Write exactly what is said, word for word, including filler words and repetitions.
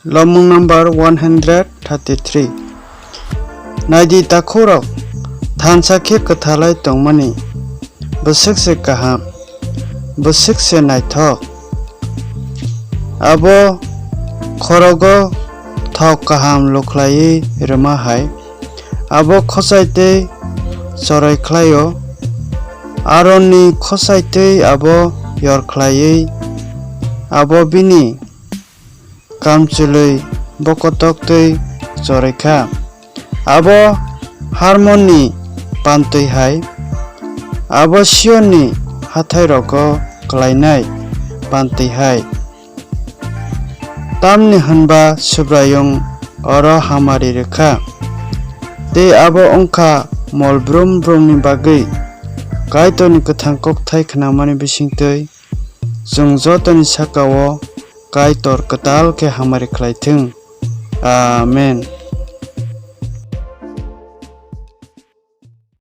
Lomung number one hundred thirty-three. Naidi takhukrok, thansa khe kwthalai tongmani bwswk se kaham, bwswk se naithok! Abo khorogo thok kaham lukhlaiwi rwma hai, abo khosai tei choroi khlai-o. Aronni khosai tei abo yor khlaiwi abo bini kamchwlwi bokotok tei choroi kha. Abo Harmonni pantwi hai, abo Siyonni hatháirogo klainai pantwi hai. Tamni hwn ba Subraiyung oro hamari rw kha, tei abo wng kha mol brúm brúmni bagwi. Kaitorni kwthang kókthai khnamani bising twi chwng jotoni saka-o Kaitor kwtal khe hamari khlai thung. Amen.